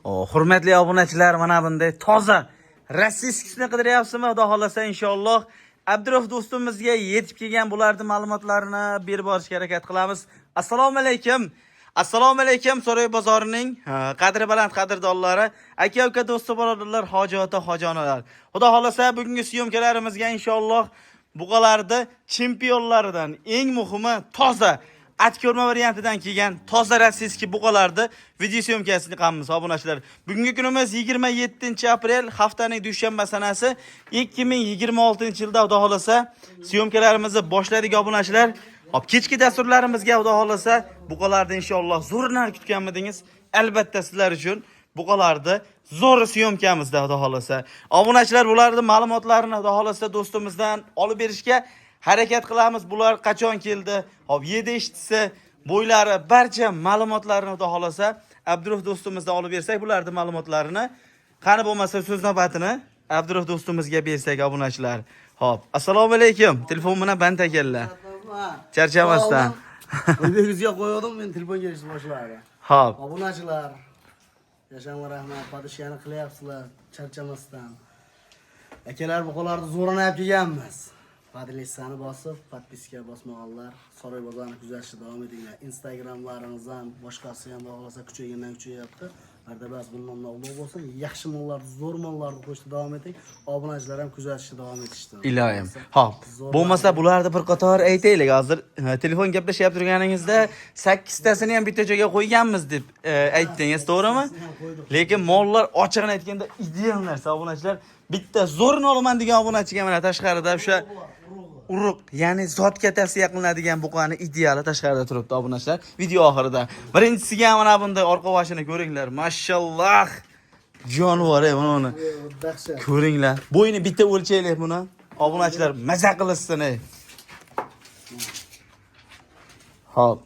Hurmatli obunachilar, mana bunday toza российский sini qidiryapsizmi? Xudo xohlasa, inshaalloh Abdurov do'stimizga yetib kelgan bularni ma'lumotlarini berib borishga harakat qilamiz. Assalomu alaykum. Assalomu alaykum, So'roy bozorining qadri baland qadrdonlari, aka uka, do'sti birodarlar, hoji ota, hoji onalar. Xudo xohlasa, bugungi съёмка larimizga inshaalloh buqalarni chempionlaridan, eng muhimi toza atko'rma variantidan kelgan toza российский buqalarni video съёмка sini qilamiz, obunachilar. Bugungi kunimiz 27 aprel, haftaning dushanba sanasi, 2026 yilda, xudo xohlasa, съёмка larimizni boshladik, obunachilar. Hop, kechki dasturlarimizga, xudo xohlasa, buqalarni inshaalloh zo'rlar kutganmidingiz? Albatta, sizlar uchun buqalarni zo'r съёмка mizda, xudo xohlasa. Obunachilar, bularni ma'lumotlarini, xudo xohlasa, do'stimizdan olib berishga harakat qilamiz. Bular qachon keldi? Hop, yedi ishtisi, bo'ylari, barcha ma'lumotlarni, xudo xohlasa, Abdurov do'stimizdan olib bersak bularni ma'lumotlarini. Qani bo'lmasa so'z navbatini Abdurov do'stimizga bersak, obunachilar. Hop, assalomu alaykum. Telefon bilan band ekanlar. Charchamasdan. O'zbekizga qo'ygandim, men telefonga ish boshladi. Hop. Obunachilar, yashanglar, rahmat, подписка ni qilyapsizlar charchamasdan. Akalar, buqalarni zo'rini olib kelganmiz. Поделиться ni bosib, подписка bosmaganlar Saroy bozorini kuzatishda davom etinglar. Instagramlarimiz ham, boshqasi ham, xudo xohlasa, kuchaygandan kuchayyapti. Martabasi bundan ulug' bo'lsin. Yaxshi mollarni, zo'r mollarni qo'yishda davom eting. Obunachilar ham kuzatishda davom etishdi. Iloyim. Hop, bo'lmasa bularni bir qator aytaylik. Hozir telefon gaplashib turganingizda sakkiztasini ham bitta joyga qo'yganmiz deb aytdingiz, to'g'rimi? Lekin mollar, ochig'ini aytganda, ideal narsa, obunachilar. Bitta zo'rini olaman degan obunachiga mana tashqarida o'sha urug', ya'ni zotga tavsiya qilinadigan buqani ideali tashqarida turibdi, obunachilar. Video oxirida. Birinchisiga mana bunday orqa boshini ko'ringlar. Mashalloh. Jonivor, ey, mana uni. Dahshat. Ko'ringlar. Bo'yini bitta o'lchaylik buni. Obunachilar maza qilishsin, ey. Hop.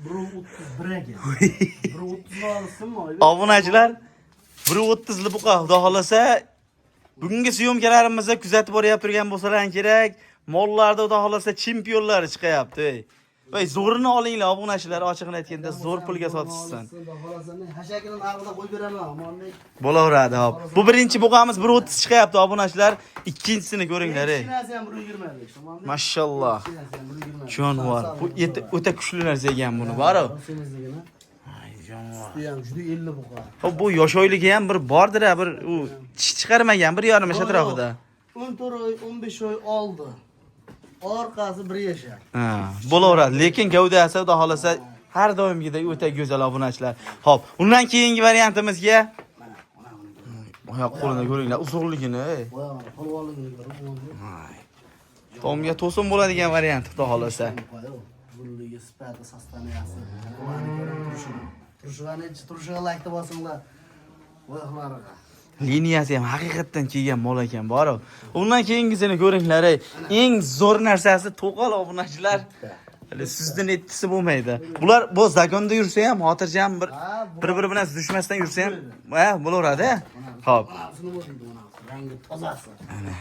1.31 ekan. 1.30 olsinmi? Obunachilar, 1.30 li buqa, xudo xohlasa, bugungi съёмка larimizni kuzatib boryapti turgan bo'lsalar kerak. Mollarda, xudo xohlasa, chempionlari chiqayapti, ey. Voy, zo'rini olinglar, obunachilar, ochig'ini aytganda, zo'r pulga sotishsin. Xudo xohlasa, men hashakini narxida qo'yib beraman, Omonbek. Bo'laveradi, hop. Bu birinchi buqamiz 1.30 chiqayapti, obunachilar. Ikkinchisini ko'ringlar, ey. Ikkinchisi ham 1.25, Omonbek. Mashalloh. Ikkinchisi ham 1.25. Jonivor. Bu o'ta kuchli narsa ekan buni, bor. Semizligini. Ay, jonivor. Suti ham juda 50 buqa. Hop, bu yoshoyligi ham bir bordir, bir u tish chiqarmagan, 1,5 yosh atrofida. 14 oy, 15 oy oldi. Orqasi 1 yashar. Ha, bo'laveradi. Lekin gavdasi, xudo xohlasa, har doimgidek o'ta go'zal, obunachilar. Hop, undan keyingi variantimizga Mana, mana buni. Oyoq qo'lini ko'ringlar, uzoqligini. Ey. Boya polvonligini ko'rib, Omonbek. Ay. Tomga to'sin bo'ladigan variant, xudo xohlasa. Uzunligi, sifati, состояния si. Ularni ko'rib turishini. Turishini, turishiga laykni bosinglar. Oyoqlariga. Liniyasi ham haqiqatdan kelgan mol ekan, bor. Undan keyingisini ko'ringlar, ey. Eng zo'r narsasi to'qol, obunachilar. Hali sizdan ettisi bo'lmaydi. Bular bu загон da yursa ham xotirjam, bir bir-biri bilan dushmasdan yursa ham, ha, bo'laveradi. Hop. Mana nima deydi, mana rangi tozasi. Ana.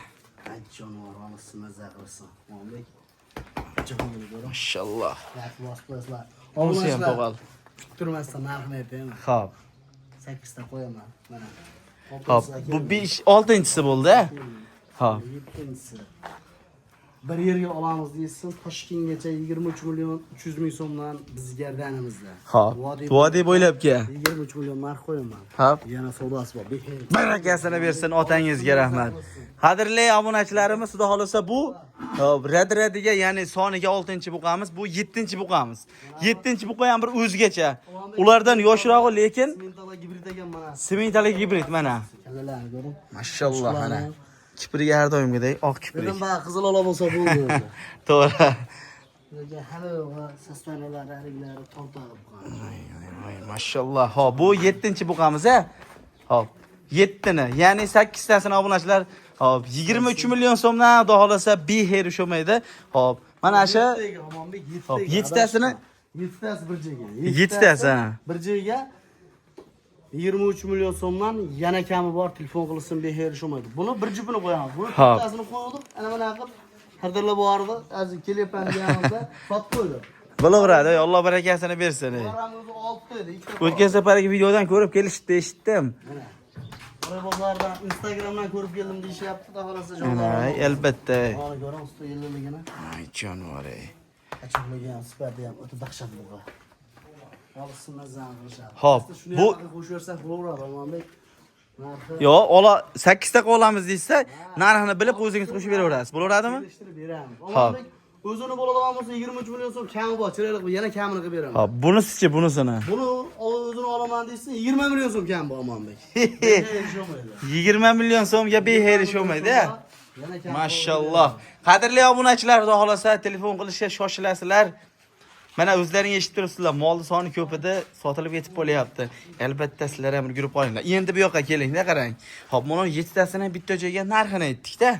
Ay, jonivor, olsin, maza qilsin. Omonbek. Jahonni ko'rib. Mashalloh. Layk bosib qo'yasizlar. Bunisi ham to'g'al. Kuttirmasdan narxini aytaymi? Hop. 8 ta qo'yaman. Mana. Hop, bu 5 6-inchisi bo'ldi, a? Hop. 7-inchisi. Bir yerga olamiz deysin, Toshkentgacha 23 million 300 ming so'mdan biz gardanimizda. Hop. Vodiy bo'ylab ke. 23 million narx qo'yaman. Hop. Yana savdosi bor. Beher. Barakasini bersin, otangizga rahmat. Qadrli obunachilarimiz, xudo xohlasa, bu, hop, rad-radiga, ya'ni soniga 6-buqamiz, bu 7-buqamiz. 7-buqa ham bir o'zgacha. Ulardan yoshrog'i, lekin Simmentala gibrid ekan mana. Simmentala gibrid mana. Kallalarni ko'ring. Mashalloh, mana. Kiprigi har doimgidek oq kiprik. Dedim, bak qizil ola bo'lsa bo'ldi o'zi. To'g'ri. Lekin hali va состояния lari, haliklari torta qilib qolgan. Voy, mashalloh. Hop, bu 7-buqamiz, a? Hop. 7 ni, ya'ni 8 tasini, obunachilar, hop, 23 million so'mdan, xudo xohlasa, beher ushamaydi. Hop, mana shu Yettitaga, Omonbek, yettitaga. Hop, yettitasini- Yettitasi bir joyga. Yettitasi, ha. Bir joyga 23 million so'mdan yana kami bor, telefon qilsin, beher ushamaydi. Buni bir jupini qo'yamiz. Buni Hop. bittasini qo'ydik. Ana mana qilib xaridorlar bordi. Hozir kelyapman deganimizda sotib qo'ydi. Bo'laveradi, Alloh barakasini bersin. Bular ham o'zi 6 edi, ikkita. O'tgan safargi videodan ko'rib kelishdi, eshitdim. Mana. Bozordan, Instagramdan ko'rib keldim deyishyapti, xudo xohlasa Mana, jonlar. albatta. Mana ko'ring usta yilligini. Ay, jonivor. Ey. Achiqligi ham, sifati ham o'ta dahshat buqa. Olsin mazani qilishadi. Hop, Shuni bu- ham qo'shib bersak bo'laveradi, Omonbek. Narxi Yo, ola 8 ta olamiz deysa, narxini bilib o'zingiz qo'shib beraverasiz. Bo'laveradimi? kelishtirib beramiz. Hop. Omonbek o'zini bo'ladigan bo'lsa 23 million so'm kami bor, chiroyli qilib yana kamini qilib beraman. Hop, bunisichi, bunisini. Buni o'zini olaman deysin 20 million so'm kam bu Omonbek. 20 million so'mga beherish bo'lmaydi. Yana kam. Mashalloh. Qadrli obunachilar, xudo xolasa telefon qilishga shoshilasizlar. Mana o'zlaring eshitib turibsizlar, molni soni ko'p edi, sotilib yetib bo'lyapti. Albatta sizlar ham ulgurib qolinglar. Endi bu yoqqa kelingda qarang. Xo'p, mana 7 tasini bitta joyga narxini aytdik-da.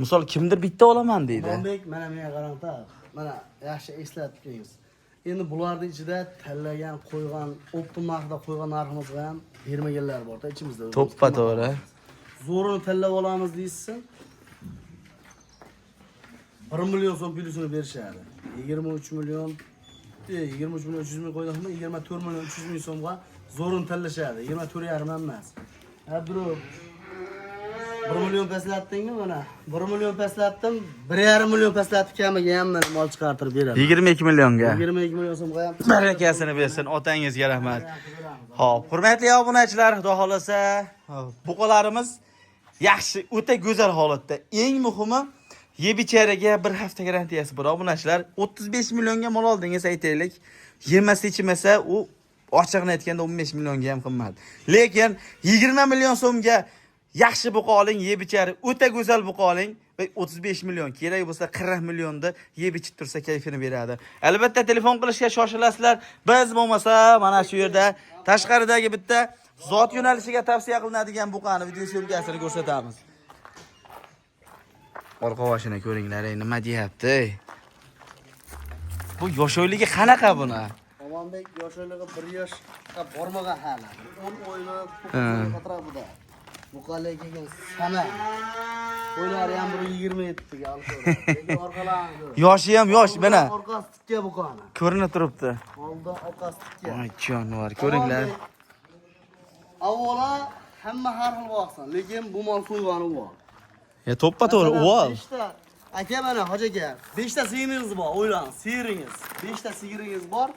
Misol kimdir bitta olaman deydi. Omonbek mana menga qarang-da. Mana yaxshi eslatib qo'yingiz. Endi bularning ichida tanlagan, qo'ygan, оптом narxida qo'ygan narximizga ham bermaganlar bor-da ichimizda. O'zimiz. To'ppa to'g'ri. Zo'rini tanlab olamiz deysiz. 1 million so'm plyusini berishadi. 23 million 23 million 300 ming qo'ydikmi? 24 million 300 ming so'mga zo'rini tanlashadi. 24,5 ham emas. Ha, birov 1 million pastlatdingmi mana? 1 million pastlatdim, 1,5 million pastlatib kamiga ham mana mol chiqartirib beraman. 22 millionga. 22 million so'mga ham Barakasini bersin, otangizga rahmat. Xo'p, hurmatli obunachilar, xudo xolasa, buqalarimiz yaxshi, o'ta go'zal holatda. Eng muhimi yeb ichariga bir hafta garantiyasi bor. Obunachilar, 35 millionga mol oldingiz aytaylik. Yemasa ichmasa u ochig'ini aytganda 15 millionga ham qimmat. Lekin 20 million so'mga yaxshi buqa oling, yeb ichari o'ta go'zal buqa oling va 35 million kerak bo'lsa 40 millionda yeb ichib tursa kayfini beradi. Albatta telefon qilishga shoshilasizlar. Biz bo'lmasa mana shu yerda tashqaridagi bitta zot yo'nalishiga tavsiya qilinadigan buqani video syomkasini ko'rsatamiz. Orqa boshini ko'ringlar, ey, nima deyapti? Ey? Bu yoshoyligi qanaqa buni? Omonbek yoshligi 1 yoshga bormagan hali. 10 oylik Ha. atrofida. Buqalar kelgan sana. Bo'ylari ham 127 ga olib ko'radi. Lekin orqalarini ko'r. Yoshi ham yosh, mana Orqasi tikka buqani. ko'rinib turibdi. Oldin orqasi tikka. Voy jonivor, ko'ringlar. Omonbek, avvalo hamma har xil boqsin, lekin bu mol so'ygani bor. Ya to'ppa to'g'ri, Masalan, uvol. Beshta aka mana hoji aka, 5 ta sigiringiz bor, o'ylang, sigiringiz. 5 ta sigiringiz bor.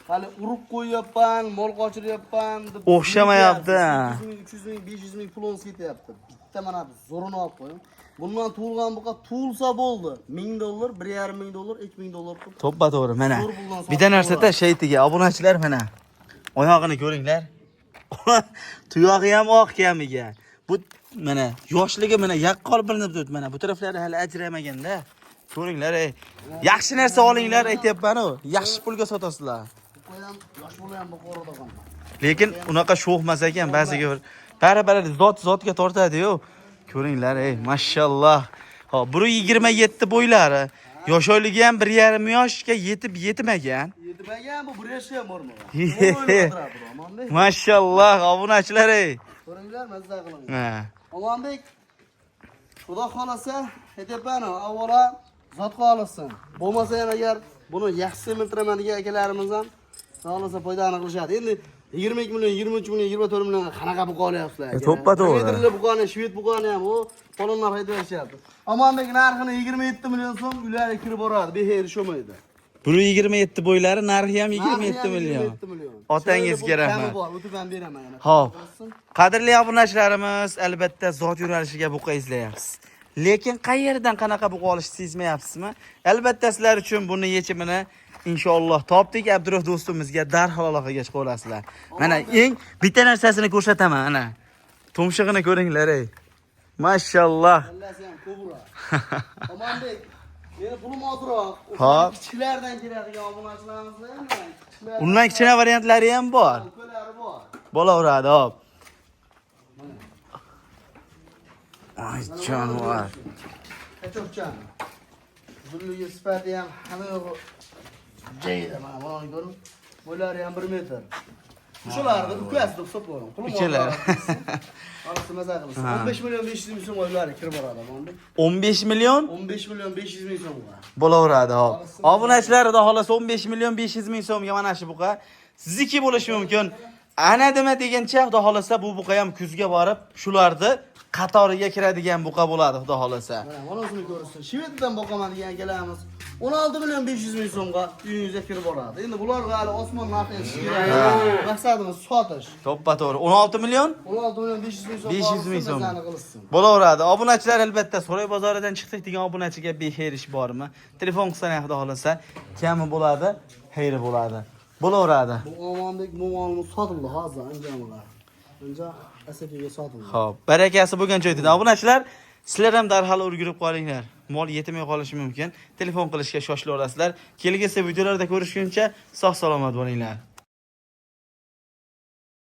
Hali urib qo'yyapman, mol qochiryapman deb O'xshamayapti, ha. 200 ming, 300 ming, 500 ming pulingiz ketyapti. Bitta mana bu zo'rini olib qo'ying. Bundan tug'ilgan buqa tug'ilsa bo'ldi. 1000 dollar, 1,5 ming dollar, 2000 dollar qilib To'ppa to'g'ri, mana. Zo'r puldan sotib Bitta narsada bo'ladi. shaytiga obunachilar mana. Oyog'ini ko'ringlar. Tuyog'i ham oq kamiga. Bu mana yoshligi mana yaqqol bilinib turibdi mana. Bu taraflari hali ajramaganda. Ko'ringlar, ey. Yaxshi narsa olinglar aytyapman-u. Yaxshi pulga sotasizlar. Buqa ham yosh bola ham buqa uradigan. Lekin unaqa sho'x emas ekan ba'ziga bir bari-bari zot zotga tortadi-yu. Ko'ringlar, ey, mashalloh. Hop, 127 bo'ylari. Yoshoyligi ham 1,5 yoshga yetib yetmagan. Yetmagan bu bir yoshga ham bormagan. O'ylayapti Omonbek. Mashalloh, obunachilar ey. Ko'ringlar, mazza qiling. Ha. Omonbek, Xudo xolasa, aytyapman, avvalo zotga olinsin. Bo'lmasa ham agar buni yaxshi semirtiraman degan akalarimiz ham xudo xolasa foydani qilishadi. Endi 22 million, 23 million, 24 million qanaqa buqa olyapsizlar? E, to'ppa to'g'ri. Metrli buqani, shved buqani ham u falon narx aytib berishyapti. Omonbek narxini 27 million so'm ularga kirib boradi, beherish bo'lmaydi. 127 bo'ylari, narxi ham Narxi ham 27 million. 27 million. Otangizga Chiroyli bu rahmat. kami bor, o'tib ham beraman yana. Xo'p. Qadrli obunachilarimiz, albatta zot yo'nalishiga buqa izlayapsiz. Lekin qayerdan qanaqa buqa olishni sezmayapsizmi? Albatta sizlar uchun buni yechimini inshaalloh topdik. Abdurov do'stimizga darhol aloqaga chiqa olasizlar. Mana eng bitta narsasini ko'rsataman, ana. Tumshug'ini ko'ringlar ey. Mashalloh. Kallasi ham ko'proq. Omonbek, meni pulim ozroq. Hop. Kichiklardan keladigan obunachilarimiz ham mana kichiklar. Undan kichkina variantlari ham bor. Ukalari bor. Bo'laveradi, hop. Ay jonivor. Kachoqchan. Uzunligi sifati ham hamma yo'g'i joyida mana buni ko'ring. Bo'ylari ham 1 metr. Shularni ukasi deb hisoblayman. Pulim Ukalar. Orasi maza qilsin. 15 million 500 ming so'm oylar kirib boradi Omonbek. 15 million 15 million 500 ming so'mga. bo'laveradi hop. Obunachilar, xudo xohlasa 15 million 500 ming so'mga mana shu buqa sizniki bo'lishi mumkin. Ana nima degancha, xudo xohlasa bu buqa ham kuzga borib shularni qatoriga kiradigan buqa bo'ladi, xudo xohlasa. Mana mana o'zini ko'rsin. Shvediyadan boqaman degan akalarimiz 16 million 500 ming so'mga uyingizga kirib boradi. Endi bularga hali osmon narxi aytish kerak. Maqsadimiz sotish. To'ppa to'g'ri. 16 million 16 million 500 ming so'm. 500 ming so'm. Mazani qilsin. Bo'laveradi. Obunachilar albatta So'roy bozoridan chiqdik degan obunachiga bexeyr ish bormi? Telefon qilsa xudo xohlasa kami bo'ladi, xeyri bo'ladi. Bo'laveradi. Bu Omonbek mo'g'olimiz sotildi hozir anjomlar. Ancha Asakaga sotildi. Xo'p, barakasi bo'lgan joyda. Obunachilar, sizlar ham darhol ulgurib qolinglar. Mol yetmay qolishi mumkin. Telefon qilishga shoshilaverasizlar. Kelgusi videolarda ko'rishguncha sog' salomat bo'linglar.